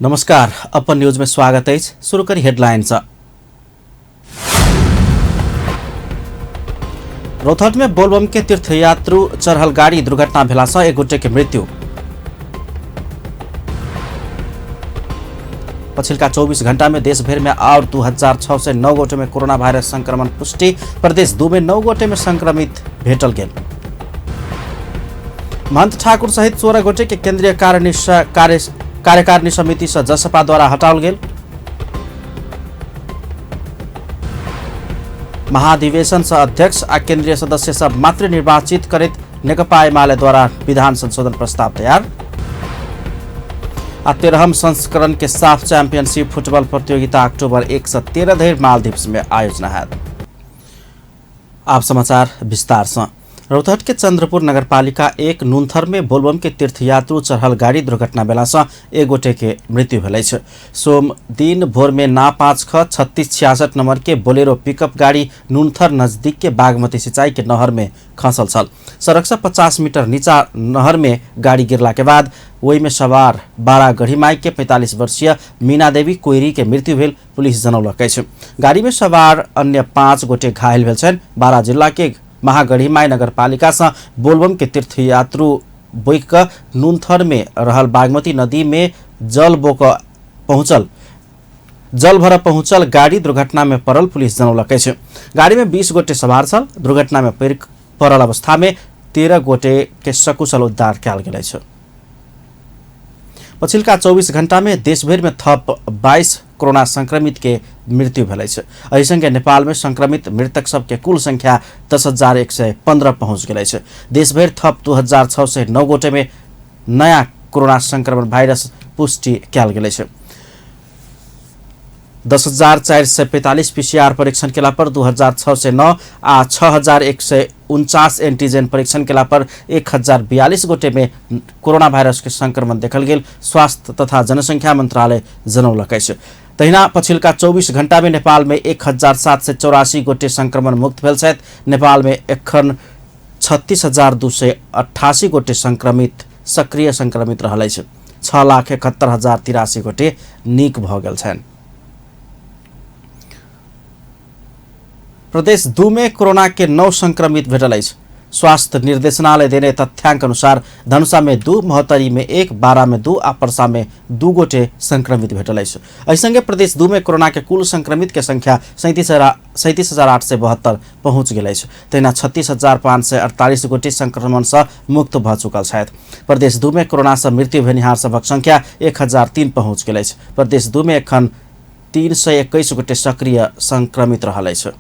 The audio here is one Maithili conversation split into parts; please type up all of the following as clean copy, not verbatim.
नमस्कार, अपन न्यूज में स्वागत अछि। शुरू करी हेडलाइन। रौतहट में बोलबम के तीर्थयात्रु चढ़ल गाड़ी दुर्घटना भेला से एक गोटे के मृत्यु। पछिल्का 24 घंटा में देशभर में और 2609 गोटे में कोरोना वायरस संक्रमण पुष्टि। प्रदेश 2 में 9 गोटे में संक्रमित भेटल गेल। महंत ठाकुर सहित 16 गोटे के केंद्रीय कार्यकारिणी समिति से जसपा द्वारा हटाओल गेल। महाधिवेशन से अध्यक्ष आ केंद्रीय सदस्य सब मात्र निर्वाचित करैत नेकपा एमाले द्वारा विधान संशोधन प्रस्ताव तैयार। आ 13म संस्करण के साफ चैंपियनशिप फुटबॉल प्रतियोगिता अक्टूबर 1 से 13 धरि मालदीव्स में आयोजना हैत। आप समाचार विस्तार से। रौतहट के चंद्रपुर नगरपालिका 1 नुनथर में बोलबम के तीर्थयात्रु चढ़ल गाड़ी दुर्घटना बेला से एक गोटे के मृत्यु भेल अछि। सोम दिन भोर में ना 5 ख 3666 नंबर के बोलेरो पिकअप गाड़ी नुनथर नजदीक के बागमती सिंचाई के नहर में खसल छल। सड़क से 50 मीटर नीचा नहर में गाड़ी गिरला के बाद वही में सवार 12 गढ़ीमाई के 45 वर्षीय मीना देवी कोइरी के मृत्यु भेल पुलिस जनौलक अछि। गाड़ी में सवार अन्य 5 गोटे घायल भेल छनि। 12 जिला के महागढ़ीमाई नगरपालिका से बोलबम के तीर्थयात्रु बोक क नुनथर में रहल बागमती नदी में जल भर पहुंचल गाड़ी दुर्घटना में पड़ल पुलिस जनौलक अछि। गाड़ी में 20 गोटे सवार छल। दुर्घटना में पड़ल अवस्था में 13 गोटे के सकुशल उद्धार कयल गेल अछि। पछिल्का 24 घंटा में देशभर में थप 22 कोरोना संक्रमित के मृत्यु भेल अछि। एहि संगे नेपाल में संक्रमित मृतक सबके कुल संख्या 10,115 पहुंच गेल अछि। देशभर थप 2609 गोटे में नया कोरोना संक्रमण वायरस पुष्टि कयल गेल अछि। 10,445 पीसीआर परीक्षण केला पर 2609 आ 6149 एंटीजन परीक्षण केला पर 1042 गोटे में कोरोना वायरस के संक्रमण देखल गेल स्वास्थ्य तथा जनसंख्या मंत्रालय जनौलक अछि। तहिना पछिल्का 24 घंटा में नेपाल में 1784 गोटे संक्रमण मुक्त भेल छथि। नेपाल में एखन 36,288 गोटे संक्रमित सक्रिय संक्रमित रहल अछि। 6,71,083 गोटे नीक भऽ गेल छनि। प्रदेश 2 में कोरोना के 9 संक्रमित भेटल अछि। स्वास्थ्य निर्देशनालय देने तथ्यांक अनुसार धनुषा में 2, महोत्तरी में 1, 12 में 2 आ परसा में 2 गोटे संक्रमित भेटल अछि। एहि संगे प्रदेश 2 में कोरोना के कुल संक्रमित के संख्या 37,872 पहुंच गेल अछि। तहिना 36,548 गोटे संक्रमण से मुक्त भऽ चुकल छथि। प्रदेश 2 में कोरोना से मृत्यु भेनिहार सभक संख्या 1003 पहुंच गेल अछि। प्रदेश 2 में एखन 321 गोटे सक्रिय संक्रमित रहल अछि।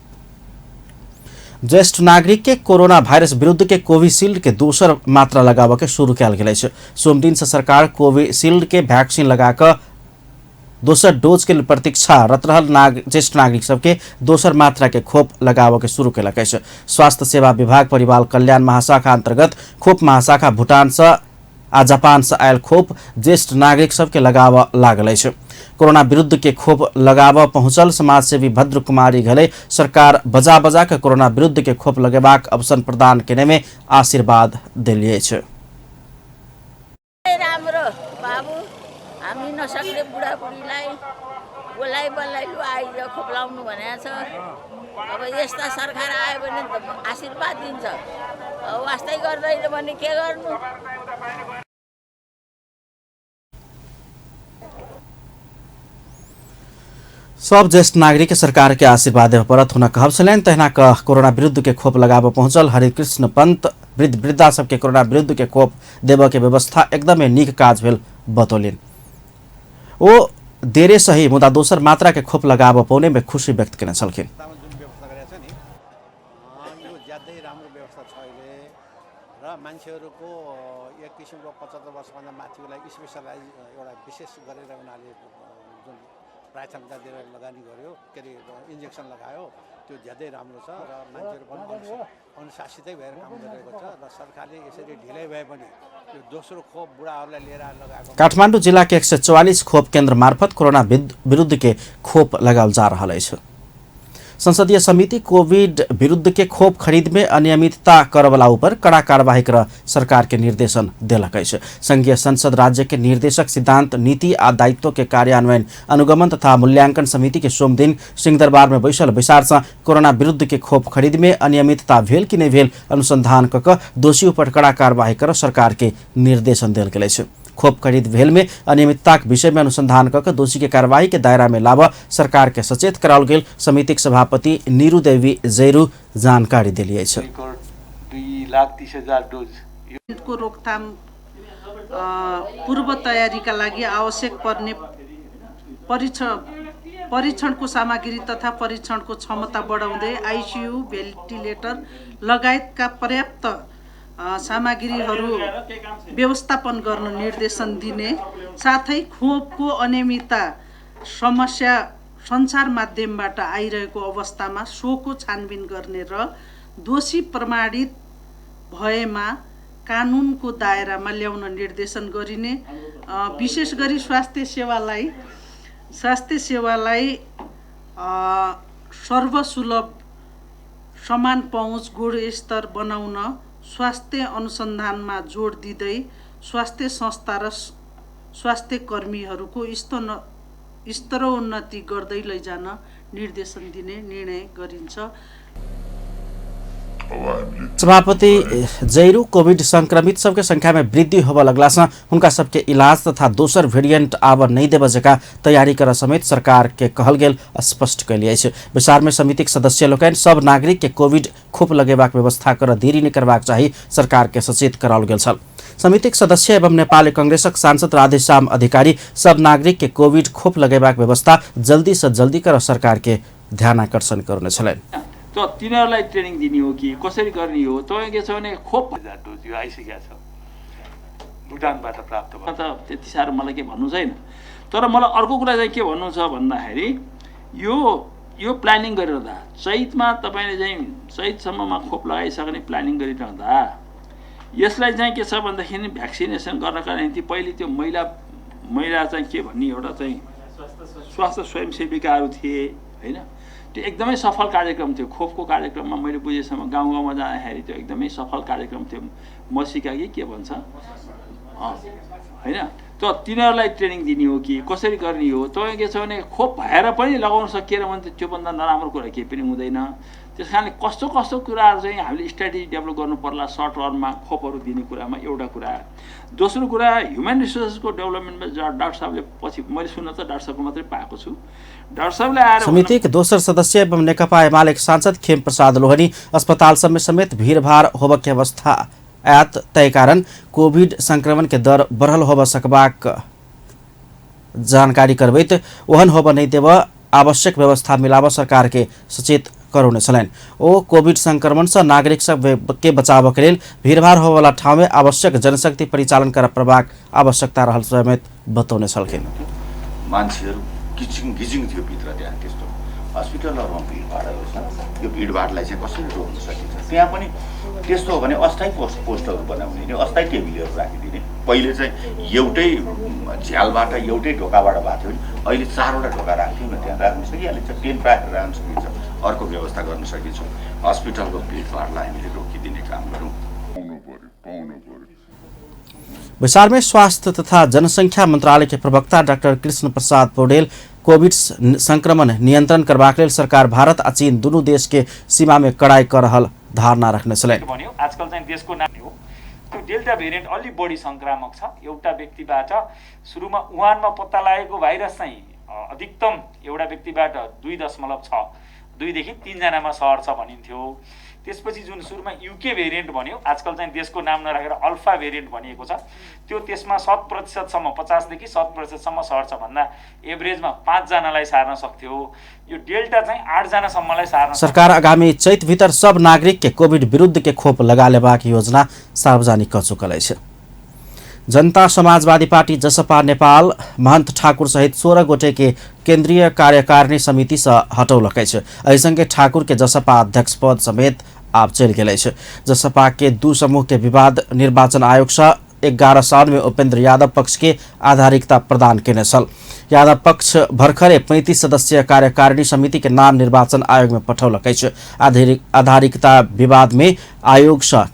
ज्येष्ठ नागरिक के कोरोना वायरस विरुद्ध के कोविशील्ड के दोसर मात्रा लगाबऽ के शुरू कयल गेल अछि। सोमदिन से सरकार कोविशील्ड के वैक्सीन लगाकऽ दोसर डोज के प्रतीक्षारत रहल ज्येष्ठ नागरिक सबके दोसर मात्रा के खोप लगाबऽ के शुरू केलक अछि। स्वास्थ्य सेवा विभाग परिवार कल्याण महाशाखा अंतर्गत खोप महाशाखा भूटान से आ जापान से आयल खोप ज्येष्ठ नागरिक सबके लगाबऽ लागल अछि। कोरोना विरुद्ध के खोप लगाबऽ पहुंचल समाजसेवी भद्र कुमारी घले सरकार बजा बजा के कोरोना विरुद्ध के खोप लगेबाक अवसर प्रदान केने में आशीर्वाद देली अछि। राम्रो बाबु, हामी नसक्ने बुढाबुढीलाई बोलाइ बोलाइ लु आइज खोप लाउनु भनेको छ। अब यस्ता सरकार आयो भने त आशीर्वाद दिन्छ, वास्तै गर्दैन भने के गर्नु। सब ज्येष्ठ नागरिक के सरकार के आशीर्वाद देबऽ पड़त हुनक कहब छलनि। तहिना कोरोना विरुद्ध के खोप लगाबऽ पहुंचल हरिकृष्ण पंत वृद्ध वृद्धा सबके कोरोना विरुद्ध के खोप देबऽ के व्यवस्था एकदमै नीक काज भेल बतौलनि। ओ देरे सही मुदा दोसर मात्रा के खोप लगाबऽ पौने में खुशी व्यक्त केने छलखिन। र मान्छेहरूको एक किसिमको 75 वर्षभन्दा माथिकोलाई स्पेसलाइज एउटा विशेष गरेर उनीहरूले जुन प्राथमिकता दिएर लगानी गर्यो, के अरे इन्जेक्सन लगायो, त्यो ज्यादै राम्रो छ र मान्छेहरू पनि अनुशासितै भएर काम गरिरहेको छ र सरकारले यसरी ढिलै भए पनि यो दोस्रो खोप बुढाहरूलाई लिएर लगाएको। काठमाडौँ जिला के 144 खोप केन्द्र मार्फत कोरोना विरुद्ध के खोप लगाओल जा रहल अछि। संसदीय समिति कोविड विरुद्ध के खोप खरीद में अनियमितता करवला ऊपर कड़ा कार्यवाही कर सरकार के निर्देशन देलक अछि। संघीय संसद राज्य के निर्देशक सिद्धांत, नीति आ दायित्व के कार्यान्वयन, अनुगमन तथा मूल्यांकन समिति के सोमदिन सिंहदरबार में बैसल बैसार से कोरोना विरुद्ध के खोप खरीद में अनियमितता भेल कि नहीं भेल अनुसंधान क क दोषी ऊपर कड़ा कार्यवाही कर सरकार के निर्देशन देल गेल अछि। खोप खरीद भेल में अनियमितताक विषय में अनुसंधान क क दोषी के कार्यवाही के दायरा में लाब सरकार के सचेत कराओल गेल समितिक सभापति नीरू देवी जैरू जानकारी देली अछि। 2,30,000 डोज को रोकथाम पूर्व तयारीका लागि आवश्यक पर्ने परीक्षणको सामग्री तथा परीक्षणको क्षमता बढाउँदै आइसियु, भेन्टिलेटर लगायतका पर्याप्त सामग्रीहरू व्यवस्थापन गर्न निर्देशन दिने, साथै खोपको अनियमितता समस्या सञ्चार माध्यमबाट आइरहेको अवस्थामा सोको छानबिन गर्ने र दोषी प्रमाणित भएमा कानुनको दायरामा ल्याउन निर्देशन गरिने, विशेष गरी स्वास्थ्य सेवालाई सर्वसुलभ, समान पहुँच, गुणस्तर बनाउन स्वास्थ्य अनुसन्धानमा जोड दिँदै स्वास्थ्य संस्था र स्वास्थ्य कर्मीहरूको स्तरोन्नति गर्दै लैजान निर्देशन दिने निर्णय गरिन्छ। सभापति जैरू कोविड संक्रमित सबके संख्या में वृद्धि होबय लगला से हुनका सबके इलाज तथा दोसर वेरिएंट आब नहीं देबय जकाँ तैयारी कर समेत सरकार के कहल गेल स्पष्ट कयली अछि। बैसार में समितिक सदस्य लोकनि सब नागरिक के कोविड खोप लगेबाक व्यवस्था कर देरी नहि करबाक चाही सरकार के सचेत कराओल गेल छल। समितिक सदस्य एवं नेपाली कांग्रेसक सांसद राधेश्याम अधिकारी सब नागरिक के कोविड खोप लगेबाक व्यवस्था जल्दी से जल्दी कर सरकार के ध्यानाकर्षण करने छलनि। त तिनीहरूलाई ट्रेनिङ दिने हो कि कसरी गर्ने हो? तपाईँ के छ भने खोप हजार डोज यो आइसकेको छ, भुटानबाट प्राप्त भयो। त त्यति साह्रो मलाई के भन्नु छैन, तर मलाई अर्को कुरा चाहिँ के भन्नु छ भन्दाखेरि यो यो प्लानिङ गरिरहँदा चैतमा तपाईँले चाहिँ चैतसम्ममा खोप लगाइसक्ने प्लानिङ गरिरहँदा यसलाई चाहिँ के छ भन्दाखेरि भ्याक्सिनेसन गर्नका निम्ति पहिले त्यो महिला महिला चाहिँ के भन्ने एउटा चाहिँ स्वास्थ्य स्वयंसेविकाहरू थिए होइन, त्यो एकदमै सफल कार्यक्रम थियो। खोपको कार्यक्रममा मैले बुझेसम्म गाउँ गाउँमा जाँदाखेरि त्यो एकदमै सफल कार्यक्रम थियो। मसिका कि के भन्छ होइन, त तिनीहरूलाई ट्रेनिङ दिने हो कि कसरी गर्ने हो? तपाईँ के छ भने खोप भएर पनि लगाउन सकिएन भने त त्योभन्दा नराम्रो कुरा केही पनि हुँदैन। त्यस कारणले कस्तो कस्तो कुराहरू चाहिँ हामीले स्ट्राटेजी डेभलप गर्नु पर्ला सर्ट टर्ममा खोपहरू दिने कुरामा एउटा कुरा। दोस्रो कुरा ह्युमन रिसोर्सेसको डेभलपमेन्टमा डाक्टर साहबले पछि मैले सुन्न त डाक्टर साहबको मात्रै पाएको छु, डाक्टर साहबले आएर समितिक दोस्रो सदस्य एवं नेकपा एमाले सांसद खेम प्रसाद लोहनी अस्पताल समेत भीड़भाड़ होबके अवस्था आयत तय कारण कोविड संक्रमण के दर बढ़ल होब सकबाक जानकारी करबैत ओहन होब नहि देब आवश्यक व्यवस्था मिलाब सरकार के सचेत करौने छलनि। ओ कोविड संक्रमण से नागरिक सब के बचाव के लेल भीड़भाड़ होबला ठाउँ में आवश्यक जनशक्ति परिचालन कर पड़बाक आवश्यकता रहल समेत बतौने छलखिन। मान्छेहरू किचिङ गिजिङ थियो भित्र त्यहाँ, त्यस्तो हस्पिटलहरूमा भिडभाडहरू छ, यो भिडभाडलाई चाहिँ कसरी रोक्न सकिन्छ? त्यहाँ पनि त्यस्तो हो भने अस्थायी पोस्टहरू बनाउने नि, अस्थायी टेबलहरू राखिदिने। पहिले चाहिँ एउटै झ्यालबाट एउटै ढोकाबाट भएको थियो भने अहिले चारवटा ढोका राख्थ्यौँ न, त्यहाँ राख्न सकिहालिन्छ, टेन्ट राखेर राख्न सकिन्छ, अर्को व्यवस्था गर्न सकिन्छ। हस्पिटलको भिडभाडलाई हामीले रोकिदिने काम गरौँ। बैसार में स्वास्थ्य तथा जनसंख्या मंत्रालय के प्रवक्ता डाक्टर कृष्ण प्रसाद पौडेल कोविड संक्रमण नियंत्रण करबाक लेल सरकार भारत आ चीन दुनू देश के सीमा में कड़ाई कर रहल धारणा रखने छलनि। भन्यो आजकल चाहिँ देशको नाम हो त्यो डेल्टा भेरिएन्ट अलि बढी संक्रामक छ। एउटा व्यक्तिबाट सुरुमा वुहानमा पत्ता लागेको भाइरस चाहिँ अधिकतम एउटा व्यक्तिबाट 2.6 2 देखि 3 जनामा सर्छ भनिन्थ्यो। त्यसपछि जुन सुरुमा युके भेरिएन्ट भन्यो, आजकल चाहिँ देशको नाम नराखेर अल्फा भेरिएन्ट भनिएको छ, त्यो त्यसमा 100% सम्म 50 देखि 100% सम्म सर्छ भन्दा एभरेजमा 5 जनालाई सार्न सक्थ्यो। यो डेल्टा चाहिँ 8 जनासम्मलाई सार्न। सरकार आगामी चैत भीतर सब नागरिक के कोविड विरुद्ध के खोप लगा लेबाक योजना सार्वजनिक क चुकल अछि। जनता समाजवादी पार्टी जसपा नेपाल महन्त ठाकुर सहित 16 गोटे के केंद्रीय कार्यकारिणी समिति से हटौलक अछि। एहि संगे ठाकुर के जसपा अध्यक्ष पद समेत आब चलि गेल अछि। जसपा के दू समूह के विवाद निर्वाचन आयोग से 11 साउन में उपेंद्र यादव पक्ष के आधारिकता प्रदान केने छल। यादव पक्ष भर्खरे 35 सदस्यीय कार्यकारिणी समिति के नाम निर्वाचन आयोग में पठौलक अछि। आधारिकता विवाद में आयोग सँ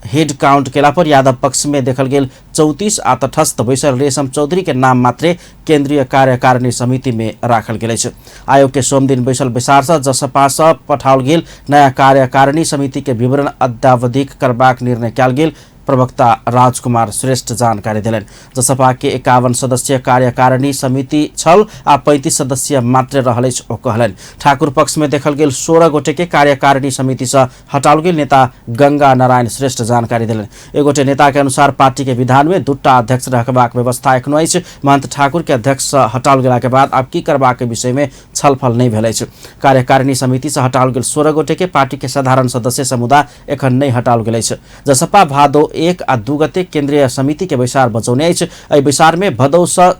हेड काउंट केला पर यादव पक्ष में देखल गेल 34 आ तटस्थ बैसल रेशम चौधरी के नाम मात्रे केंद्रीय कार्यकारिणी समिति में राखल गेल अछि। आयोग के सोमदिन बैसल बैसार सँ जसपा सँ पठाओल गेल नया कार्यकारिणी समिति के विवरण अद्यावधिक करबाक निर्णय कयल गेल प्रवक्ता राजकुमार श्रेष्ठ जानकारी देलनि। जसपा के 51 सदस्यीय कार्यकारिणी समिति छल आ 35 सदस्यीय मात्र रहल अछि ओ कहलनि। ठाकुर पक्ष में देखल गेल 16 गोटे के कार्यकारिणी समिति से हटाओल गेल नेता गंगा नारायण श्रेष्ठ जानकारी देलनि। एक गोटे नेता के अनुसार पार्टी के विधान में दूटा अध्यक्ष रखबाक व्यवस्था एखनो अछि। महंत ठाकुर के अध्यक्ष से हटाओल गेला के बाद आब की करबाक विषय में छलफल नहि भेल अछि। कार्यकारिणी समिति से हटाओल गेल 16 गोटे के पार्टी के साधारण सदस्य समुदाय एखन नहि हटाओल गेल अछि। जसपा भादो 1 आ 2 गते केंद्रीय समिति के बैसार बजौने अछि। एहि बैसार में भदौ सँ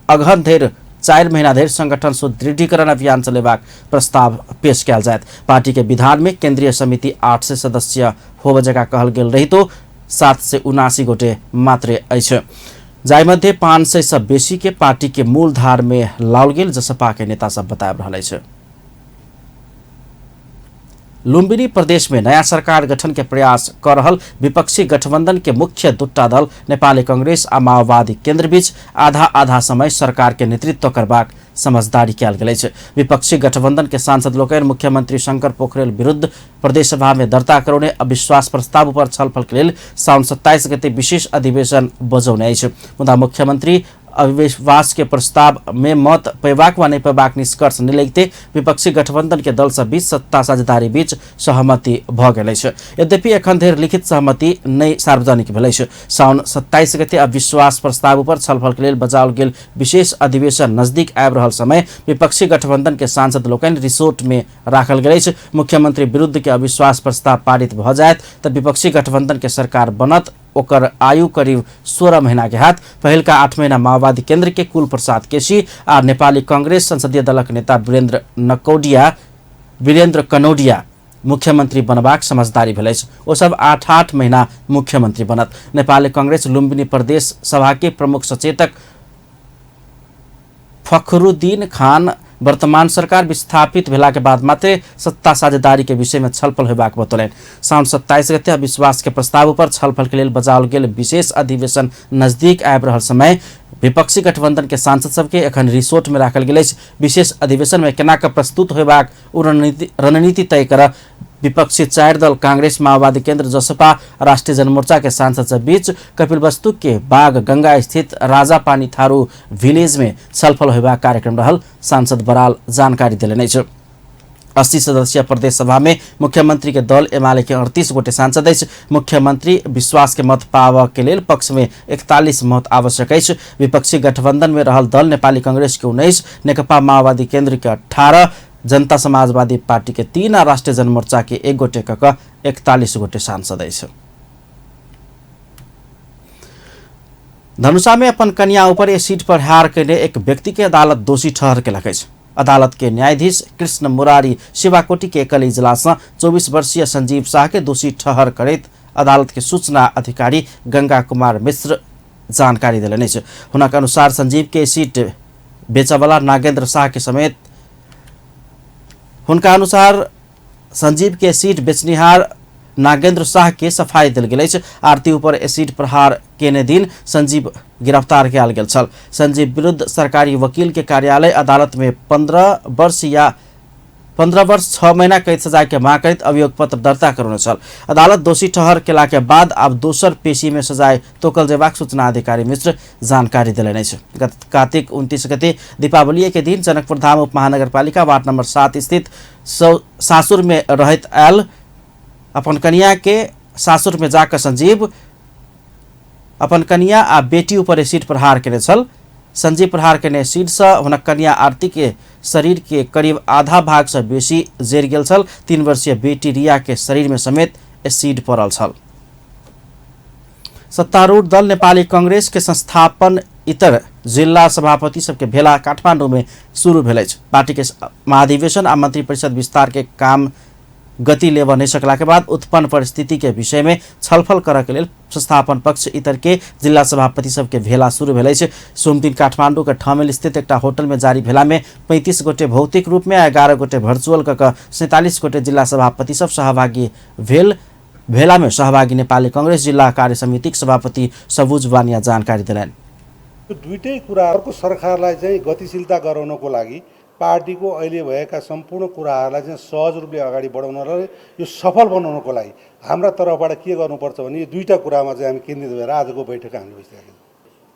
अगहन धरि 4 महीना धरि संगठन सुदृढ़ीकरण अभियान चलेबाक प्रस्ताव पेश कयल जायत। पार्टी के विधान में केंद्रीय समिति 800 सदस्य होबय जकाँ कहल गेल रहितो 779 गोटे मात्रे अछि, जाहि मध्ये 500 सँ बेसी के पार्टी के मूल धार में लाओल गेल जसपा के नेता सब बताबि रहल अछि। लुम्बिनी प्रदेश में नया सरकार गठन के प्रयास कर रहल विपक्षी गठबंधन के मुख्य दूटा दल नेपाली कांग्रेस आ माओवादी केंद्र बीच आधा आधा समय सरकार के नेतृत्व करबाक समझदारी कयल गेल अछि। विपक्षी गठबंधन के सांसद लोकनि मुख्यमंत्री शंकर पोखरेल विरुद्ध प्रदेश सभा में दर्ता करौने अविश्वास प्रस्ताव पर छलफल के लेल साउन 27 गते विशेष अधिवेशन बजौने अछि। मुदा मुख्यमंत्री अविश्वास के प्रस्ताव में मत पेबाक वा नहीं पेबाक निष्कर्ष नहि लगिते विपक्षी गठबंधन के दल सब बीच सत्ता साझेदारी बीच सहमति भ गेल अछि। यद्यपि एखन धरि लिखित सहमति नहि सार्वजनिक भेल अछि। साउन 27 गते अविश्वास प्रस्ताव पर छलफल के लेल बजाओल गेल विशेष अधिवेशन नजदीक आबि रहल समय विपक्षी गठबंधन के सांसद लोकनि रिसोर्ट में राखल गेल अछि। मुख्यमंत्री विरुद्ध के अविश्वास प्रस्ताव पारित भ जायत त विपक्षी गठबंधन के सरकार बनत, ओकर आयु करीब 16 महीना के हाथ। पहिलका 8 महीना माओवादी केंद्र के कुल प्रसाद केसी आ नेपाली कांग्रेस संसदीय दलक नेता वीरेंद्र कनौडिया मुख्यमंत्री बनबाक समझदारी भेल अछि। ओ सब 8-8 महीना मुख्यमंत्री बनत। नेपाली कांग्रेस लुम्बिनी प्रदेश सभा के प्रमुख सचेतक फखरुद्दीन खान वर्तमान सरकार विस्थापित भेला के बाद मात्रे सत्ता साझेदारी के विषय में छलफल होबाक बतौलनि। साउन 27 गते अविश्वास के प्रस्ताव पर छलफल के लेल बजाओल गेल विशेष अधिवेशन नजदीक आबि रहल समय विपक्षी गठबंधन के सांसद सबके एखन रिसोर्ट में राखल गेल अछि। विशेष अधिवेशन में केना कऽ प्रस्तुत होबाक ओ रणनीति तय कर विपक्षी 4 दल कांग्रेस, माओवादी केंद्र, जसपा, राष्ट्रीय जनमोर्चा के सांसद सब बीच कपिलवस्तु के बाग गंगा स्थित राजापानी थारू विलेज में छलफल होबाक कार्यक्रम रहल सांसद बराल जानकारी देलनि अछि। 80 सदस्यीय प्रदेश सभा में मुख्यमंत्री के दल एमाले के 38 गोटे सांसद अछि। मुख्यमंत्री विश्वास के मत पाबऽ के लेल पक्ष में 41 मत आवश्यक अछि। विपक्षी गठबंधन में रहल दल नेपाली कांग्रेस के 19, नेकपा माओवादी केंद्र के 18, जनता समाजवादी पार्टी के 3 आ राष्ट्रीय जनमोर्चा के 1 गोटे क 41 गोटे सांसद अछि। धनुषा में अपन कन्या ऊपर एसिड पर हार केने एक व्यक्ति के अदालत दोषी ठहर केलक अछि। अदालत के न्यायाधीश कृष्ण मुरारी शिवाकोटी के एकल इजलास 24 वर्षीय संजीव शाह के दोषी ठहर करैत अदालत के सूचना अधिकारी गंगा कुमार मिश्र जानकारी देलनि अछि। हुनक अनुसार संजीव के एसिड बेचऽवला नागेंद्र शाह के समेत हुनका अनुसार संजीव के एसिड बेचनिहार नागेंद्र शाह के सफाई देल गेल अछि। आरती ऊपर एसिड प्रहार केने दिन संजीव गिरफ्तार कयल गेल छल। संजीव विरुद्ध सरकारी वकील के कार्यालय अदालत में 15 वर्ष या 15 वर्ष 6 महीना कैद सजाय के मांग करैत अभियोग पत्र दर्ता करौने छल। अदालत दोषी ठहर केला के बाद आब दोसर पेशी में सजाय तोकल जेबाक सूचना अधिकारी मिश्र जानकारी देलनि अछि। गत कार्तिक 29 गते दीपावली के दिन जनकपुर धाम उप महानगरपालिका वार्ड नंबर 7 स्थित सासुर में रहैत आयल अपन कनिया के सासुर में जाकर संजीव अपन कनिया आ बेटी ऊपर एसिड प्रहार केने छल। संजीव प्रहार केने एसिड से हुनक कनिया आरती के शरीर के करीब आधा भाग से बेसी जरि गेल छल। 3 वर्षीय बेटी रिया के शरीर में समेत एसिड पड़ल छल। सत्तारूढ़ दल नेपाली कांग्रेस के संस्थापन इतर जिल्ला सभापति सबके भेला काठमाडौँ में शुरू भेल अछि। पार्टी के महाधिवेशन आ मंत्रिपरिषद विस्तार के काम गति लेबऽ नहि सकला के बाद उत्पन्न परिस्थिति के विषय में छलफल करऽ के लेल संस्थापन पक्ष इतर के जिला सभापति सबके भेला शुरू भेल अछि। सोमदिन काठमांडू के ठमेल स्थित एकटा होटल में जारी भेला में 35 गोटे भौतिक रूप में 11 गोटे वर्चुअल क 47 गोटे जिला सभापति सब सहभागी भेल। भेला में सहभागी नेपाली कांग्रेस जिल्ला कार्य समितिक सभापति सबुज वानिया जानकारी दिलनि। दुईटै कुरा अर्को सरकारलाई चाहिँ गतिशीलता गराउनको लागि पार्टीको अहिले भएका सम्पूर्ण कुराहरूलाई चाहिँ सहज रूपले अगाडि बढाउन र यो सफल बनाउनको लागि हाम्रा तर्फबाट के गर्नुपर्छ भने यो दुईवटा कुरामा चाहिँ हामी केन्द्रित भएर आजको बैठक हामीले बसिरहेका छौँ।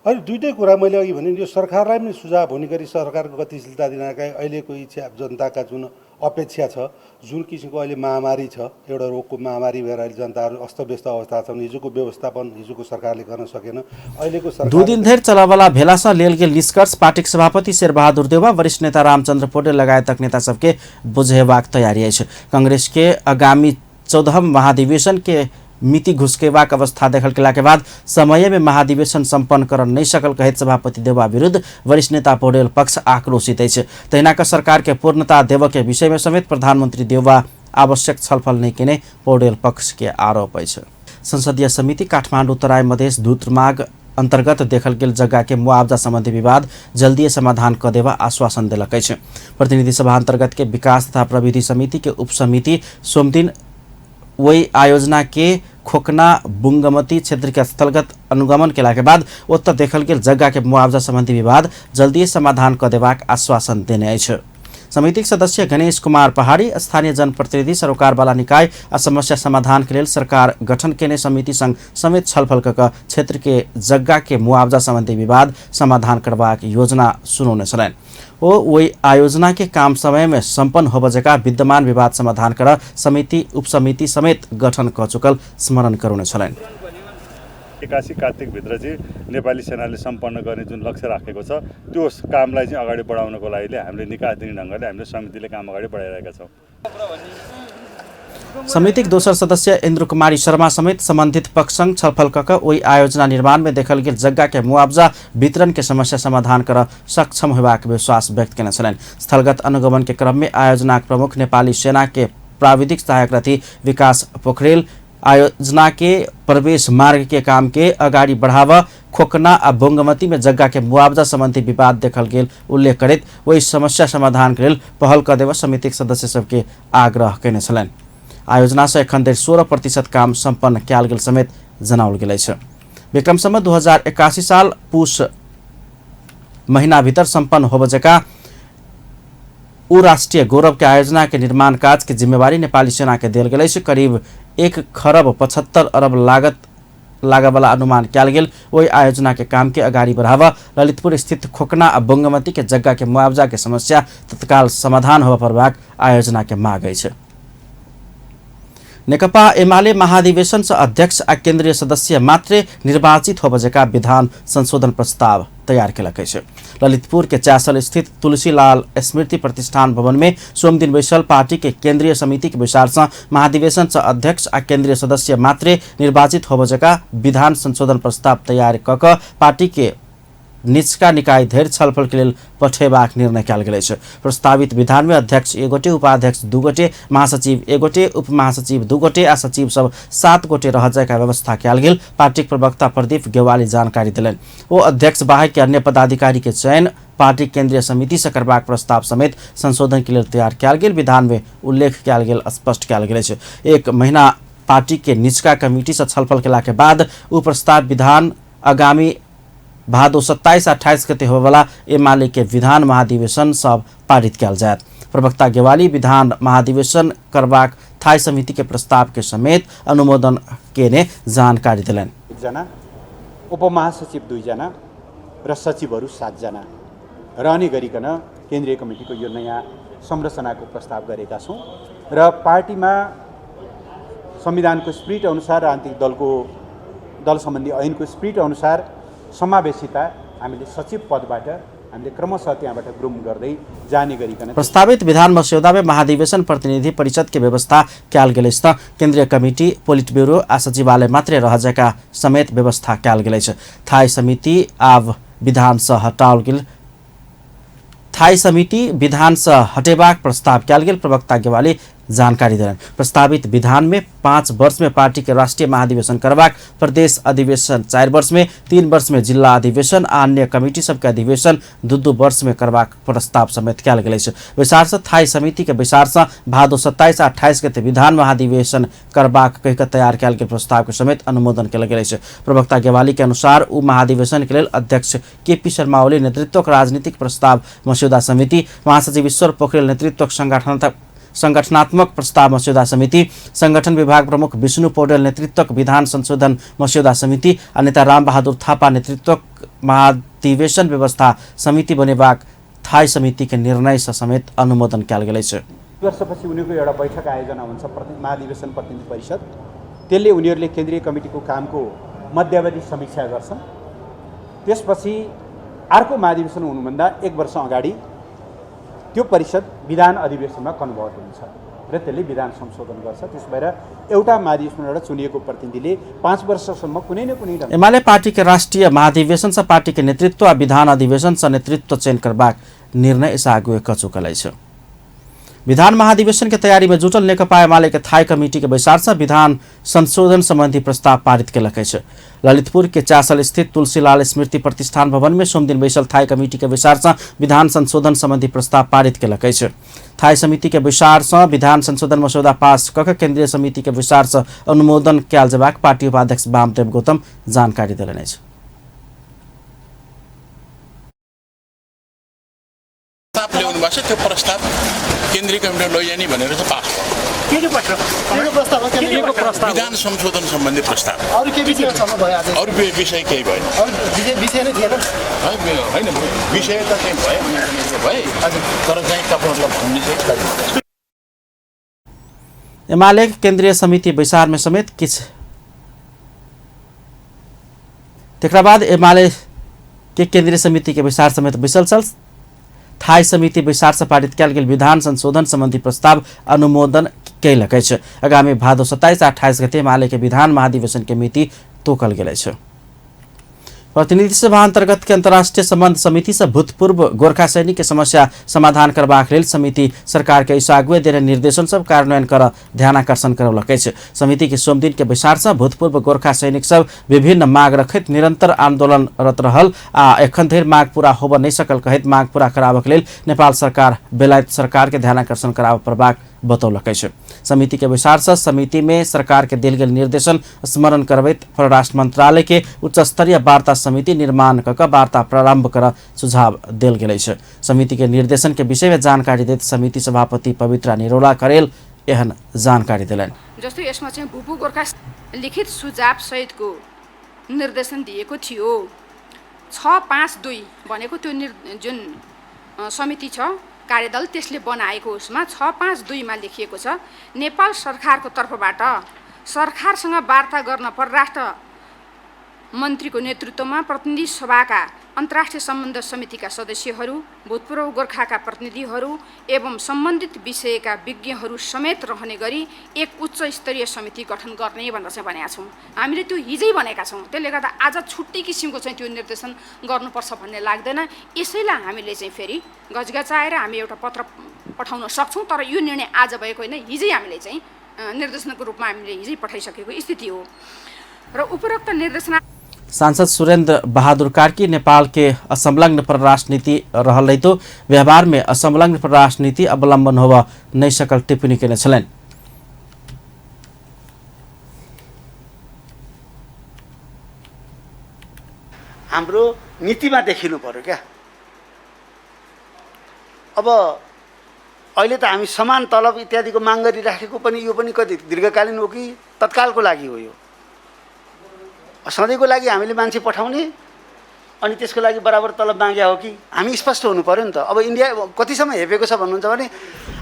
अहिले दुईटै कुरा मैले अघि भने यो सरकारलाई पनि सुझाव हुने गरी सरकारको गतिशीलता दिनका अहिलेको इच्छा जनताका जुन अपेक्षा छ, जुन किसिमको अहिले महामारी छ, एउटा रोगको महामारी भएर अहिले जनताहरू अस्तव्यस्त अवस्था छन्, हिजोको व्यवस्थापन हिजोको सरकारले गर्न सकेन, अहिलेको सरकार। 2 दिन धरि चलवला भेलासँ लेल गेल निष्कर्ष पार्टीक सभापति शेरबहादुर देउवा, वरिष्ठ नेता रामचन्द्र पौडेल लगायतक नेता सबके बुझेबाक तयारी अछि। कांग्रेस के आगामी 14वां महाधिवेशन के मिति घुसकेबाक अवस्था देखल गेला के बाद समय में महाधिवेशन सम्पन्न कर नहीं सकल कहैत सभापति देउवा विरुद्ध वरिष्ठ नेता पौडेल पक्ष आक्रोशित अछि। तहिना क सरकार के पूर्णता देव के विषय में समेत प्रधानमंत्री देउवा आवश्यक छलफल नहीं केने पौडेल पक्ष के आरोप अछि। संसदीय समिति काठमाडौँ तराई मधेस धुत्रमाग अंतर्गत देखल गेल जग्गा के मुआवजा संबंधी विवाद जल्दी समाधान क देवा आश्वासन देलक अछि। प्रतिनिधि सभा अंतर्गत के विकास तथा प्रविधि समिति के उपसमिति सोमदिन वही आयोजना के खोकना बुंगमती क्षेत्र के स्थलगत अनुगमन केला के बाद ओतऽ देखल गेल जग्गा के मुआवजा संबंधी विवाद जल्दी समाधान क देबाक आश्वासन देने अछि। समितिक सदस्य गणेश कुमार पहाड़ी स्थानीय जनप्रतिनिधि सरोकारवाला निकाय आ समस्या समाधान के लेल सरकार गठन केने समिति संग समेत छलफल क क्षेत्र के जग्गा के मुआवजा संबंधी विवाद समाधान करबाक योजना सुनौने छलनि। ओ ओहि आयोजना के काम समय में सम्पन्न होबऽ जकाँ विद्यमान विवाद समाधान कर समिति उपसमिति समेत गठन क चुकल स्मरण करौने छलनि। 81 कार्तिकभित्र चाहिँ नेपाली सेनाले सम्पन्न गर्ने जुन लक्ष्य राखेको छ त्यो कामलाई चाहिँ अगाडि बढाउनको लागि हामीले निकास दिने ढङ्गले हामीले समितिले काम अगाडि बढाइरहेका छौँ। समितिक दोसर सदस्य इन्द्र कुमारी शर्मा समेत संबंधित पक्षसँग छलफल क ओहि आयोजना निर्माण में देखल गेल जग्गा के मुआवजा वितरण के समस्या समाधान कर सक्षम होबाक विश्वास व्यक्त केने छलनि। स्थलगत अनुगमन के क्रम में आयोजनाक प्रमुख नेपाली सेना के प्राविधिक सहायक रथी विकास पोखरेल आयोजना के प्रवेश मार्ग के काम के अगाडि बढ़ाव खोकना आ बोंगमती में जग्गा के मुआवजा संबंधी विवाद देखल गेल उल्लेख करैत ओहि समस्या समाधान के लेल पहल क देब समितिक सदस्य सबके आग्रह केने छलनि। आयोजना से एखन धरि 16% काम सम्पन्न कयल गेल समेत जनाओल गेल अछि। विक्रमसम्म 2081 साल पुष महीना भीतर सम्पन्न होबऽ जकाँ उ राष्ट्रिय गौरव के आयोजना के निर्माण काज के जिम्मेवारी नेपाली सेना के देल गेल अछि। करीब 1 खरब 75 अरब लागत लागवला अनुमान कयल गेल ओहि आयोजना के काम के अगाडि बढ़ावा ललितपुर स्थित खोकना आ बोंगमती के जग्गा के मुआवजा के समस्या तत्काल समाधान होबऽ पड़बाक आयोजना के माग अछि। नेकपा एमाले महाधिवेशन से अध्यक्ष आ केंद्रीय सदस्य मात्रे निर्वाचित होबऽ जकाँ विधान संशोधन प्रस्ताव तैयार केलक अछि। ललितपुर के चासल स्थित तुलसीलाल स्मृति प्रतिष्ठान भवन में सोमदिन बैसल पार्टी के केंद्रीय समिति के बैसार से महाधिवेशन से अध्यक्ष आ केंद्रीय सदस्य मात्रे निर्वाचित होबऽ जकाँ विधान संशोधन प्रस्ताव तैयार क पार्टी के निचका निकाय धरि छलफल के लेल पठेबाक निर्णय कयल गेल अछि। प्रस्तावित विधान में अध्यक्ष 1 गोटे, उपाध्यक्ष 2 गोटे, महासचिव 1 गोटे, उपमहासचिव 2 गोटे आ सचिव सब 7 गोटे रह जायका व्यवस्था कयल गेल पार्टीक प्रवक्ता प्रदीप गेवाली जानकारी देलनि। ओ अध्यक्ष बाहेक के अन्य पदाधिकारी के चयन पार्टी केंद्रीय समिति से करबाक प्रस्ताव समेत संशोधन के लेल तैयार कयल गेल विधान में उल्लेख कयल गेल स्पष्ट कयल गेल अछि। 1 महीना पार्टी के निचका कमिटी से छलफल केला के बाद उ प्रस्ताव विधान आगामी भादो 27 28 गते होबेवाला एमाले के विधान महाधिवेशन सब पारित कयल जायत। प्रवक्ता गेवाली विधान महाधिवेशन करबाक थाई समिति के प्रस्ताव के समेत अनुमोदन केने जानकारी देलनि। 1 जना, उपमहासचिव 2 जना र सचिवहरू 7 जना रहने गरिकन केन्द्रीय कमिटीको यो नयाँ संरचनाको प्रस्ताव गरेका छौँ र पार्टीमा संविधानको स्पिरिट अनुसार राजनीतिक दलको दल सम्बन्धी ऐनको स्पिरिट अनुसार समावेशिता हामीले सचिव पदबाट हामीले क्रमशः त्यहाँबाट ग्रुम गर्दै जाने गरिकन प्रस्तावित विधान मस्यौदा में महाधिवेशन प्रतिनिधि परिषद के व्यवस्था कयल गेल अछि त केंद्रीय कमिटी, पोलिट ब्यूरो आ सचिवालय मात्रे रह जका समेत व्यवस्था कयल गेल अछि। थाई समिति आब विधान सँ हटाओल गेल थाई समिति विधान सँ हटेबाक प्रस्ताव कयल गेल प्रवक्ता गेवाली जानकारी देलनि। प्रस्तावित विधान में 5 वर्ष में पार्टी के राष्ट्रीय महाधिवेशन करबाक, प्रदेश अधिवेशन 4 वर्ष में, 3 वर्ष में जिला अधिवेशन आ अन्य कमिटी सबके अधिवेशन 2-2 वर्ष में करबाक प्रस्ताव समेत कयल गेल अछि। बैसार से थाई समिति के बैसार से भादो 27 आ 28 गते विधान महाधिवेशन करबाक कहि कऽ तैयार कयल गेल प्रस्ताव के समेत अनुमोदन कयल गेल अछि। प्रवक्ता गेवाली के अनुसार उ महाधिवेशन के लेल अध्यक्ष केपी शर्मा ओली नेतृत्वक राजनीतिक प्रस्ताव मस्यौदा समिति, महासचिव ईश्वर पोखरेल नेतृत्वक संगठनात्मक प्रस्ताव मस्यौदा समिति, संगठन विभाग प्रमुख विष्णु पौडेल नेतृत्वक विधान संशोधन मस्यौदा समिति आ नेता रामबहादुर थापा नेतृत्वक महाधिवेशन व्यवस्था समिति बनेबाक थाई समिति के निर्णय से समेत अनुमोदन कयल गेल अछि। वर्षपछि उनीहरूको एउटा बैठक आयोजना हुन्छ महाधिवेशन प्रतिनिधि परिषद। त्यसले उनीहरूले केन्द्रीय कमिटीको कामको मध्यावधि समीक्षा गर्छन्। त्यसपछि अर्को महाधिवेशन हुनुभन्दा 1 वर्ष अगाडि त्यो परिषद विधान अधिवेशनमा कन्भर्ट हुन्छ र त्यसले विधान संशोधन गर्छ। त्यसो भएर एउटा महाधिवेशनबाट चुनिएको प्रतिनिधिले 5 वर्षसम्म कुनै न कुनै एमाले पार्टी के राष्ट्रिय महाधिवेशन से पार्टी के नेतृत्व आ विधान अधिवेशन से नेतृत्व चयन करबाक निर्णय एस आगुए क चुकल अछि। विधान महाधिवेशन के तैयारी में जुटल नेकपा एमाले के थाई कमिटी के बैसार से विधान संशोधन संबंधी प्रस्ताव पारित केलक अछि। ललितपुर के चासल स्थित तुलसीलाल स्मृति प्रतिष्ठान भवन में सोमदिन बैसल थाई कमिटी के बैसार से विधान संशोधन संबंधी प्रस्ताव पारित केलक अछि। थाई समिति के बैसार से विधान संशोधन मसौदा पास कऽ केंद्रीय समिति के बैसार से अनुमोदन कयल जेबाक पार्टी उपाध्यक्ष वामदेव गौतम जानकारी देलनि अछि। प्रस्ताव ल्याउनु भएको छ, त्यो प्रस्ताव केन्द्रीय कमिटीमा लैजाने भनेर चाहिँ पास भयो। विधान संशोधन सम्बन्धी प्रस्ताव, अरू के विषय भयो? आज अरू विषय केही भएन, अरू विषय नै थिएन। होइन, विषय त चाहिँ भयो भए, तर चाहिँ तपाईँहरूलाई भन्ने चाहिँ एमाले केन्द्रीय समिति बैसार में समेत किछ तेकरा बाद एमाले के केन्द्रीय समिति के बैसार समेत बैसल छल। थाई समिति बैसार से पारित कयल गेल विधान संशोधन संबंधी प्रस्ताव अनुमोदन कयलक अछि। आगामी भादो 27 आ 28 गते एमाले के विधान महाधिवेशन के मिति तोकल गेल अछि। प्रतिनिधि सभा अंतर्गत के अंतर्राष्ट्रीय संबंध समिति से भूतपूर्व गोरखा सैनिक के समस्या समाधान करबाक लेल समिति सरकार के आगुए देने निर्देशन सब कार्यान्वयन कर ध्यानाकर्षण करौलक अछि। समिति के सोमदिन के बैसार से भूतपूर्व गोरखा सैनिक सब विभिन्न माग रखैत निरंतर आंदोलनरत रहल आ एखन धरि माग पूरा होबऽ नहि सकल कहैत माग पूरा कराबक लेल नेपाल सरकार बेलायत सरकार के ध्यानाकर्षण कराबऽ पड़बाक बतौलक अछि। समिति के बैसार से समिति में सरकार के देल गेल निर्देशन स्मरण करबैत परराष्ट्र मंत्रालय के उच्च स्तरीय वार्ता समिति निर्माण क वार्ता प्रारंभ कर सुझाव देल गेल अछि। समिति के निर्देशन के विषय में जानकारी दैत समिति सभापति पवित्रा निरोला करेल एहन जानकारी देलनि। जस्तो यसमा चाहिँ भूपू गोर्खा लिखित सुझाव सहितको निर्देशन दिएको थियो। 652 भनेको त्यो जुन समिति छ कार्यदल त्यसले बनाएको उसमा 652 मा लेखिएको छ, नेपाल सरकारको तर्फबाट सरकारसँग वार्ता गर्न परराष्ट्र मन्त्रीको नेतृत्वमा प्रतिनिधि सभाका अन्तर्राष्ट्रिय सम्बन्ध समितिका सदस्यहरू, भूतपूर्व गोर्खाका प्रतिनिधिहरू एवं सम्बन्धित विषयका विज्ञहरू समेत रहने गरी एक उच्च स्तरीय समिति गठन गर्ने भनेर चाहिँ भनेका छौँ। हामीले त्यो हिजै भनेका छौँ। त्यसले गर्दा आज छुट्टै किसिमको चाहिँ त्यो निर्देशन गर्नुपर्छ भन्ने लाग्दैन। यसैलाई हामीले चाहिँ फेरि गजगजाएर हामी एउटा पत्र पठाउन सक्छौँ, तर यो निर्णय आज भएको होइन, हिजै हामीले चाहिँ निर्देशनको रूपमा हामीले हिजै पठाइसकेको स्थिति हो। र उपरोक्त निर्देशना सांसद सुरेन्द्र बहादुर कार्की नेपाल के असंलग्न परराष्ट्र नीति रहल रहितो व्यवहार में असंलग्न परराष्ट्र नीति अवलंबन होबऽ नहि सकल टिप्पणी केने छलनि। हाम्रो नीतिमा देखिनु पर्यो क्या। अब अहिले त हामी समान तलब इत्यादिको माग गरिराखेको पनि यो पनि कति दीर्घकालीन हो कि तत्कालको लागि हो? यो सधैँको लागि हामीले मान्छे पठाउने अनि त्यसको लागि बराबर तलब माग्या हो कि? हामी स्पष्ट हुनु पर्यो नि त। अब इन्डिया कतिसम्म हेपेको छ भन्नुहुन्छ भने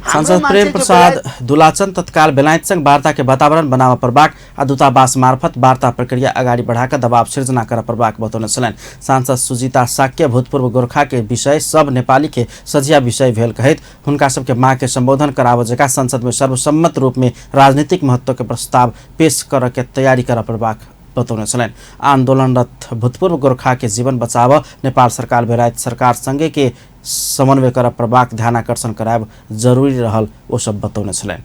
सांसद प्रेम प्रसाद दुलाचन तत्काल बेलायतसँग वार्ता के वातावरण बनाव पर्बाक आ दूतावास मार्फत वार्ता प्रक्रिया अगाडि बढ़ाकर दबाव सिर्जना कर पर्बाक बतौने छलनि। सांसद सुजीता साक्य भूतपूर्व गोर्खा के विषय सब नेपाली के सझिया विषय भेल कहैत हुनका सबके माग के संबोधन कराबऽ जकाँ संसद में सर्वसम्मत रूप में राजनीतिक महत्व के प्रस्ताव पेश कर के तैयारी कर पर्बाक बतौने छलनि। आंदोलनरत भूतपूर्व गोर्खा के जीवन बचाव नेपाल सरकार बेलायत सरकार संगे के समन्वय कर पर्बाक ध्यानाकर्षण करायब जरूरी रहल ओ सब बतौने छलनि।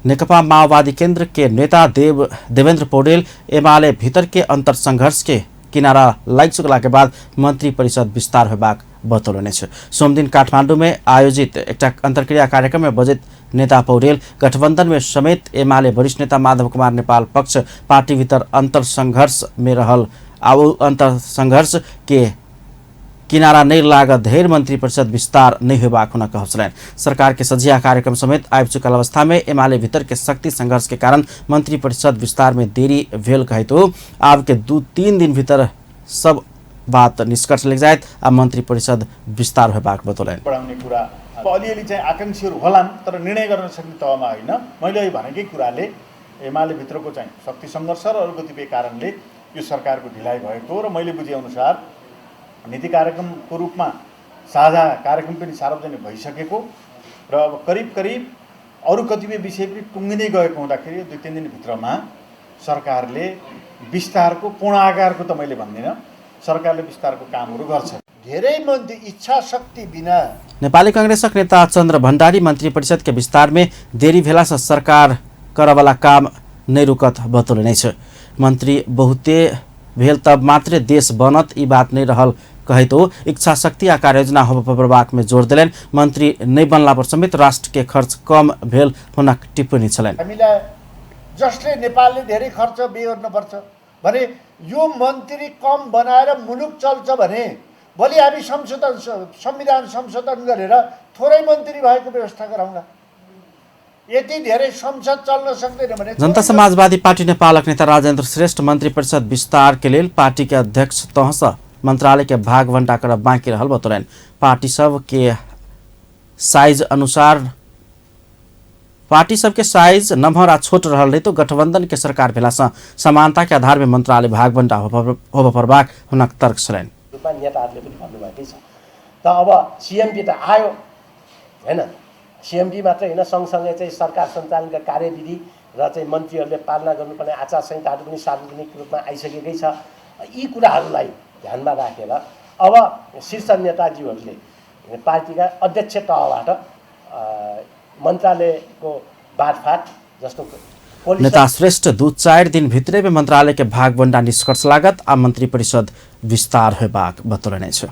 नेकपा माओवादी केंद्र के नेता देवेंद्र पौडेल एमाले भीतर के अंतर संघर्ष के किनारा लागि चुकला के बाद मंत्री परिषद विस्तार होबाक बतौलने छ। सोमदिन काठमाडौँ में आयोजित एकटा अंतर्क्रिया कार्यक्रम में बजैत नेता पौडेल गठबंधन में समेत एमाले वरिष्ठ नेता माधव कुमार नेपाल पक्ष पार्टी भीतर अंतर संघर्ष में रहल आ उ अंतर संघर्ष के किनारा नहीं लागत ढेर मंत्री परिषद विस्तार नहीं होबाक हुनक कहब छलनि। सरकार के सझिया कार्यक्रम समेत आबि चुकल अवस्था में एमाले भीतर के शक्ति संघर्ष के कारण मंत्री परिषद विस्तार में देरी भेल कहैत आब के 2-3 दिन भीतर सब बात निष्कर्ष लग जायत आ मंत्री परिषद विस्तार होबाक बतौलनि। बढाउने कुरा अलिअलि चाहिँ आकांक्षीहरू होलान् तर निर्णय गर्न सक्ने तहमा होइन। मैले अहिले भनेकै कुराले एमाले भित्रको चाहिँ शक्ति सङ्घर्ष र अरू कतिपय कारणले यो सरकारको ढिलाइ भएको र मैले बुझेअनुसार नीति कार्यक्रमको रूपमा साझा कार्यक्रम पनि सार्वजनिक भइसकेको र अब करिब करिब अरू कतिपय विषय पनि टुङ्गिँदै गएको हुँदाखेरि 2-3 दिनभित्रमा सरकारले विस्तारको पूर्ण आकारको त मैले भन्दिनँ, सरकारले विस्तारको कामहरू गर्छ। धेरै मन्त्री इच्छा शक्ति बिना नेपाली कांग्रेसक नेता चन्द्र भण्डारी मंत्री परिषद के विस्तार में देरी भेला से सरकार करवाला काम नहीं रुकत बतौलने छ। मंत्री बहुते भेल तब मात्रे देश बनत ई बात नहीं रहल कहैत ओ इच्छा शक्ति आ कार्ययोजना होबय पड़बाक में जोर देलनि। मंत्री नहीं बनला पर समेत राष्ट्र के खर्च कम भेल हुनक टिप्पणी छलनि। हामीलाई जसले नेपालले धेरै खर्च बेहोर्नुपर्छ भने यो मन्त्री कम बनाएर मुलुक चल्छ भने भोलि हामी संशोधन संविधान संशोधन गरेर थोरै मन्त्री भएको व्यवस्था गराउँला। यति धेरै संसद चल्न सक्दैन भने जनता समाजवादी पार्टी नेपालक नेता राजेन्द्र श्रेष्ठ मंत्री परिषद विस्तार के लेल पार्टी के अध्यक्ष तहसँ मंत्रालय के भाग बंटा करब बाँकी रहल बतौलनि। पार्टी सब के साइज अनुसार पार्टी सबके साइज नमहर आ छोट रहल रहितो गठबंधन के सरकार भेलासँ समानता के आधार में मंत्रालय भाग बंटा होबय पड़बाक हुनक तर्क छलनि। रूपमा नेताहरूले पनि भन्नुभएकै छ। त अब सीएमपी त आयो हैन, सीएमपी मात्रै होइन, सँगसँगै चाहिँ सरकार सञ्चालनका कार्यविधि र चाहिँ मन्त्रीहरूले पालना गर्नुपर्ने आचार संहिताहरू पनि सार्वजनिक रूपमा आइसकेकै छ। यी कुराहरूलाई ध्यानमा राखेर अब शीर्ष नेताजीहरूले पार्टीका अध्यक्ष तहबाट मन्त्रालयको बाटफाट जस्तो नेता श्रेष्ठ 2-4 दिन भित्रै में मंत्रालय के भागबण्डा निष्कर्ष लागत आ मंत्री परिषद विस्तार होबाक बतौलने छ।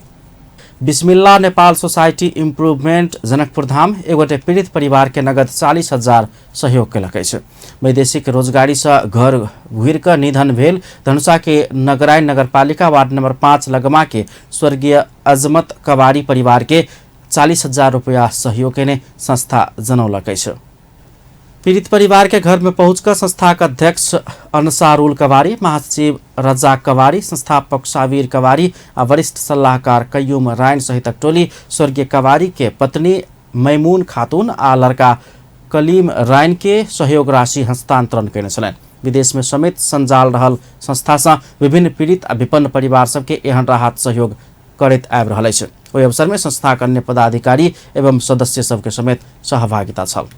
बिस्मिल्ला नेपाल सोसाइटी इम्प्रुभमेन्ट जनकपुर धाम एगोटे पीड़ित परिवार के नगद 40,000 सहयोग केलक अछि। वैदेशिक रोजगारी से घर घुरि कऽ निधन भेल धनुषा के नगराइन नगरपालिका वार्ड नंबर 5 लगमा के स्वर्गीय अजमत कवारी परिवार के 40,000 रुपया सहयोग केने संस्था जनौलक अछि। पीड़ित परिवार के घर में पहुंचकर संस्था के अध्यक्ष अंसारुल कवारी, महासचिव रजाक कवारी, संस्थापक सावीर कवारी आ वरिष्ठ सलाहकार कयूम रायन सहितक टोली स्वर्गीय कवारी के पत्नी मैमून खातून आ लड़का कलीम रायन के सहयोग राशि हस्तांतरण केने छलनि। विदेश में समेत संजाल रहल संस्था से विभिन्न पीड़ित आ विपन्न परिवार सबके एहन राहत सहयोग करैत आबि रहल अछि। ओहि अवसर में संस्थाक अन्य पदाधिकारी एवं सदस्य सबके समेत सहभागिता छल।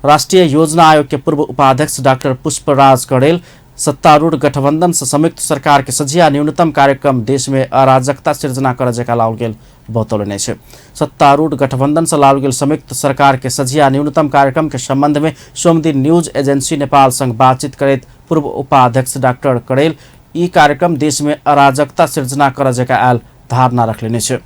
राष्ट्रीय योजना आयोग के पूर्व उपाध्यक्ष डॉक्टर पुष्पराज कड़ेल सत्तारूढ़ गठबंधन से संयुक्त सरकार के सझिया न्यूनतम कार्यक्रम देश में अराजकता सिर्जना कर जका लाओल गेल बतौलने अछि। सत्तारूढ़ गठबंधन से लाओल गेल संयुक्त सरकार के सझिया न्यूनतम कार्यक्रम के संबंध में सोमदिन न्यूज एजेंसी नेपाल संग बातचीत करैत पूर्व उपाध्यक्ष डॉक्टर कड़ेल ई कार्यक्रम देश में अराजकता सिर्जना कर जका आयल धारणा रखलेने अछि।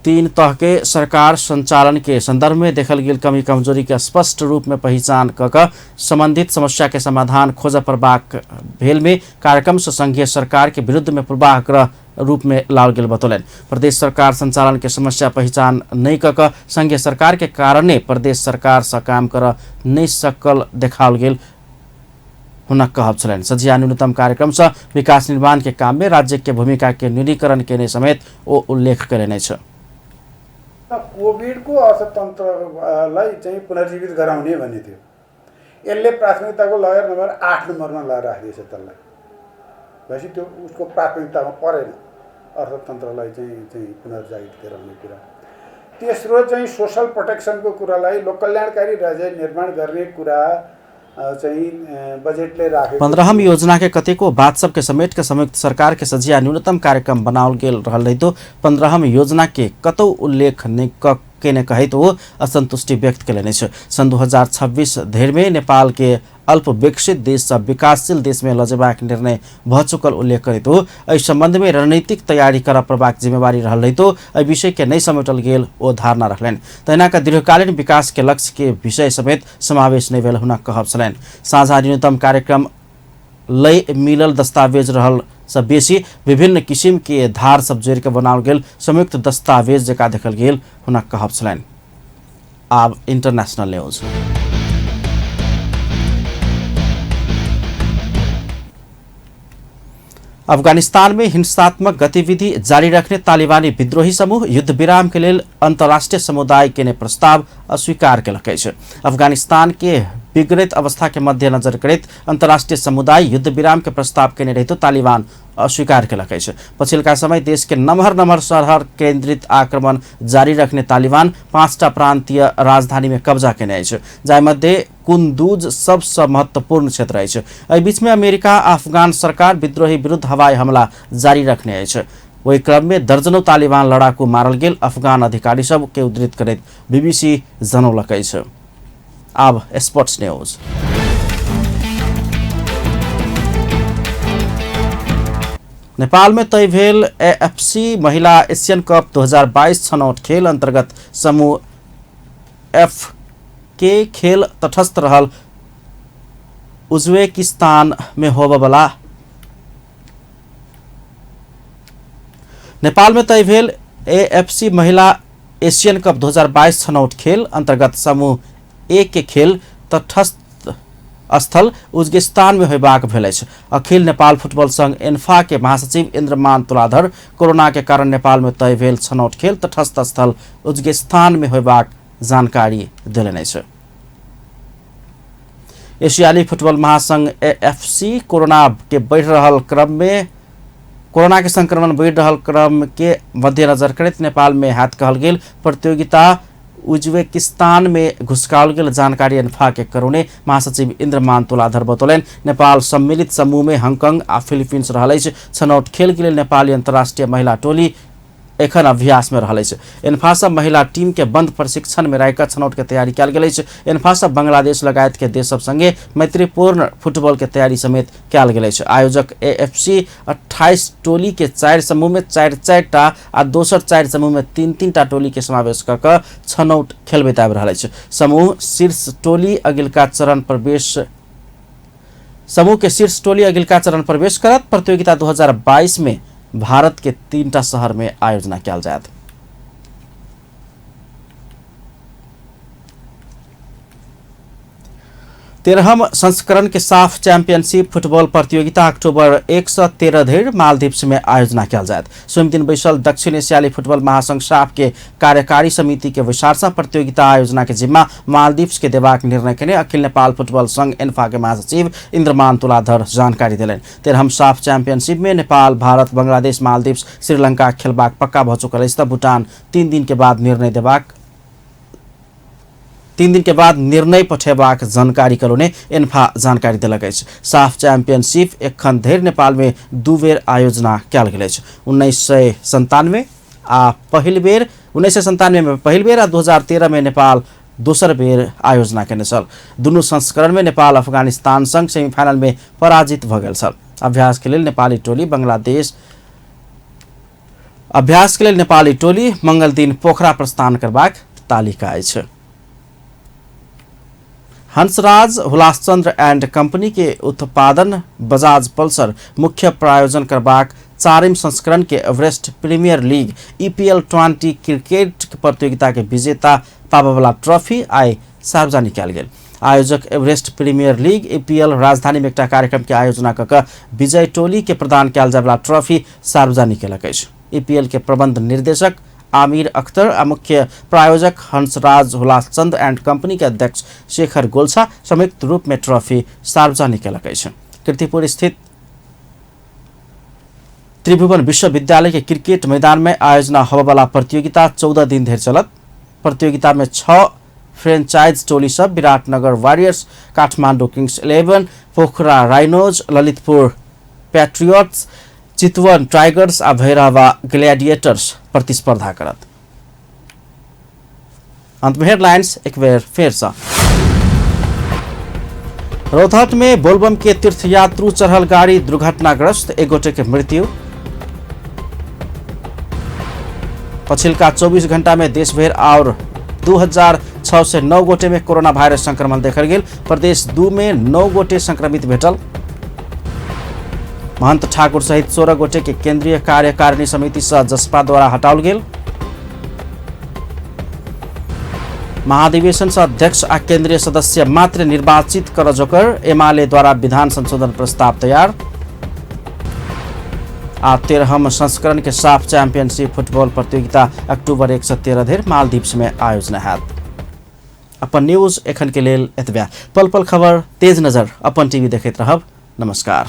3 तह के सरकार संचालन के संदर्भ में देखल गेल कमी कमजोरी के स्पष्ट रूप में पहचान क संबंधित समस्या के समाधान खोज पड़बाक भेल में कार्यक्रम से संघीय सरकार के विरुद्ध में पूर्वाग्रह रूप में लाओल गेल बतौलनि। प्रदेश सरकार संचालन के समस्या पहचान नहीं क संघीय सरकार के कारणे प्रदेश सरकार से काम कर नहीं सकल देखाओल गेल हुनक कहब छलनि। सझिया न्यूनतम कार्यक्रम से विकास निर्माण के काम में राज्य के भूमिका के न्यूनीकरण केने समेत ओ उल्लेख कयने अछि। कोभिडको अर्थतन्त्रलाई चाहिँ पुनर्जीवित गराउने भन्ने थियो, यसले प्राथमिकताको लगेर नम्बर 8 नम्बरमा लगेर राखिदिएछ त्यसलाई। भनेपछि त्यो उसको प्राथमिकतामा परेन अर्थतन्त्रलाई चाहिँ चाहिँ पुनर्जागृत गराउने कुरा। तेस्रो चाहिँ सोसल प्रोटेक्सनको कुरालाई लोक कल्याणकारी राज्य निर्माण गर्ने कुरा चाहिँ बजेटले राखेको। 15 योजना के कतेको बात सबके समेट के संयुक्त सरकार के सझिया न्यूनतम कार्यक्रम बनाओल गेल रहल रहितो 15 योजना के कतौ उल्लेख नहि क केने कहैत ओ असंतुष्टि व्यक्त केलनि अछि। सन् 2026 धरिमे नेपाल के अल्प विकसित देश सँ विकासशील देश में लऽ जेबाक निर्णय भऽ चुकल उल्लेख करैत ओ एहि संबंध में रणनीतिक तैयारी करऽ पड़बाक जिम्मेवारी रहल रहितो एहि विषय के नहि समेटल गेल ओ धारणा रखलनि। तहिना कऽ दीर्घकालीन विकास के लक्ष्य के विषय समेत समावेश नहि भेल हुनक कहब छलनि। साझा न्यूनतम कार्यक्रम लय मिलल दस्तावेज रहल सँ बेसी विभिन्न किसिम के धार सब जोड़ि के बनाओल गेल संयुक्त दस्तावेज जकाँ देखल गेल हुनक कहब छलनि। आब इंटरनेशनल न्यूज। अफगानिस्तान में हिंसात्मक गतिविधि जारी रखने तालिबानी विद्रोही समूह युद्ध विराम के लेल अंतर्राष्ट्रीय समुदाय के प्रस्ताव अस्वीकार केलक अछि। अफगानिस्तान के बिगड़ैत अवस्था के मद्देनजर करैत अंतर्राष्ट्रीय समुदाय युद्ध विराम के प्रस्ताव केने रहितो तालिबान अस्वीकार केलक अछि। पछिलका समय देश के नमहर नमहर शहर केंद्रित आक्रमण जारी रखने तालिबान 5टा प्रांतीय राजधानी में कब्जा केने अछि, जाहि मध्ये कुंदूज सबसँ महत्वपूर्ण क्षेत्र अछि। एहि बीच में अमेरिका अफगान सरकार विद्रोही विरुद्ध हवाई हमला जारी रखने अछि। ओहि क्रम में दर्जनों तालिबान लड़ाकू मारल गेल अफगान अधिकारी सब के उद्धृत करैत बीबीसी जनौलक अछि। आब स्पोर्ट्स न्यूज। नेपाल में तय भेल एएफसी महिला एशियन कप 2022 छनौट खेल अंतर्गत समूह एफ के खेल तटस्थ रहल उज्बेकिस्तान में होबयवला नेपाल में तय भेल एएफसी महिला एशियन कप 2022 छनौट खेल अंतर्गत समूह ए के खेल तटस्थ स्थल उज्बेकिस्तान में होयबाक भेल अछि। अखिल नेपाल फुटबॉल संघ एन्फा के महासचिव इंद्रमान तुलाधर कोरोना के कारण नेपाल में तय भेल छनौट खेल तटस्थ स्थल उज्बेकिस्तान में होयबाक जानकारी देलनि अछि। एशियाली फुटबॉल महासंघ एएफसी कोरोना के बढ़ि रहल क्रम में कोरोना के संक्रमण बढ़ि रहल क्रम के मद्देनजर करैत नेपाल में हाथ कहल गेल प्रतियोगिता उज्बेकिस्तान में घुसकाओल गेल जानकारी एन्फा के करौने महासचिव इंद्रमान तुलाधर बतौलनि। नेपाल सम्मिलित समूह में हांगकांग आ फिलीपींस रहल अछि। छनौट खेल के लेल नेपाली अंतर्राष्ट्रीय महिला टोली एखन अभ्यास में रहल अछि। एन्फासा महिला टीम के बंद प्रशिक्षण में राखि छनौट के तैयारी कयल गेल अछि। एन्फासा बांग्लादेश लगायत के देश सब संगे मैत्रीपूर्ण फुटबॉल के तैयारी समेत कयल गेल अछि। आयोजक एएफसी 28 टोली के 4 समूह में 4-4 टा आ दोसर 4 समूह में 3-3 टा टोली के समावेश कऽ कऽ छनौट खेलबैत आबि रहल अछि। समूह शीर्ष टोली अगिलका चरण प्रवेश समूह के शीर्ष टोली अगिलका चरण प्रवेश करत। प्रतियोगिता 2022 में भारत के 3टा शहर में आयोजना कयल जायत। तेरहम संस्करण के साफ चैंपियनशिप फुटबॉल प्रतियोगिता अक्टूबर 1 से 13 धरि मालदीव्स में आयोजना कयल जायत। सोमदिन बैसल दक्षिण एशियाली फुटबॉल महासंघ साफ के कार्यकारी समिति के बैसार से प्रतियोगिता आयोजना के जिम्मा मालदीव्स के देबाक निर्णय केने अखिल नेपाल फुटबॉल संघ एन्फा के महासचिव इंद्रमान तुलाधर जानकारी देलनि। 13हम साफ चैंपियनशिप में नेपाल, भारत, बांग्लादेश, मालदीव्स, श्रीलंका खेलबाक पक्का भऽ चुकल अछि तऽ भूटान 3 दिन के बाद निर्णय देबाक 3 दिन के बाद निर्णय पठेबाक जानकारी करौने एन्फा जानकारी देलक अछि। साफ चैंपियनशिप एखन धरि नेपाल में 2 बेर आयोजना कयल गेल अछि। 1997 आ पहिल बेर 1997 में पहिल बेर आ 2013 में नेपाल दोसर बेर आयोजना केने छल। दुनू संस्करण में नेपाल अफगानिस्तान संग सेमीफाइनल में पराजित भऽ गेल छल। अभ्यास के लेल नेपाली टोली बांग्लादेश अभ्यास के लेल नेपाली टोली मंगल दिन पोखरा प्रस्थान करबाक तालिका अछि। हंसराज हुलासचंद्र एंड कंपनी के उत्पादन बजाज पल्सर मुख्य प्रायोजन करबाक 4म संस्करण के Everest premier league EPL 20 cricket प्रतियोगिता के विजेता पाबयवला ट्रॉफी आइ सार्वजनिक कयल गेल। आयोजक एवरेस्ट प्रीमियर लीग ईपीएल राजधानी में एकटा कार्यक्रम के आयोजना कऽ कऽ विजय टोली के प्रदान कयल जायवला ट्रॉफी सार्वजनिक केलक अछि। ईपीएल के प्रबंध निर्देशक आमिर अख्तर आ मुख्य प्रायोजक हंसराज हुलासचंद एंड कंपनी के अध्यक्ष शेखर गोल्छा संयुक्त रूप में ट्रॉफी सार्वजनिक केलक अछि। कीर्तिपुर स्थित त्रिभुवन विश्वविद्यालय के क्रिकेट मैदान में आयोजना होबयवला प्रतियोगिता 14 दिन धरि चलत। प्रतियोगिता में 6 फ्रेंचाइज टोली सब Biratnagar warriors, Kathmandu kings 11, Pokhara rhinos, Lalitpur patriots, Chitwan tigers आ भैरहवा ग्लैडिएटर्स प्रतिस्पर्धा करत। अंत में हेडलाइंस एक बेर फेर से। रौतहट में बोलबम के तीर्थयात्रु चढ़ल गाड़ी दुर्घटनाग्रस्त, एक गोटे के मृत्यु। पछिलका 24 घंटा में देशभर और 2609 गोटे में कोरोना वायरस संक्रमण देखल गेल। प्रदेश 2 में 9 गोटे संक्रमित भेटल। महंत ठाकुर सहित 16 गोटे के केंद्रीय कार्यकारिणी समिति से जसपा द्वारा हटाओल गेल। महाधिवेशन से अध्यक्ष आ केंद्रीय सदस्य मात्र निर्वाचित कर जोकर एमाले द्वारा विधान संशोधन प्रस्ताव तैयार। आ 13वां संस्करण के साफ चैंपियनशिप फुटबॉल प्रतियोगिता अक्टूबर 1 से 13 धरि मालदीव्स में आयोजना हैत। अपन न्यूज एखन के लेल एतबे। पल पल खबर, तेज नजर, अपन टीवी देखैत रहब। नमस्कार।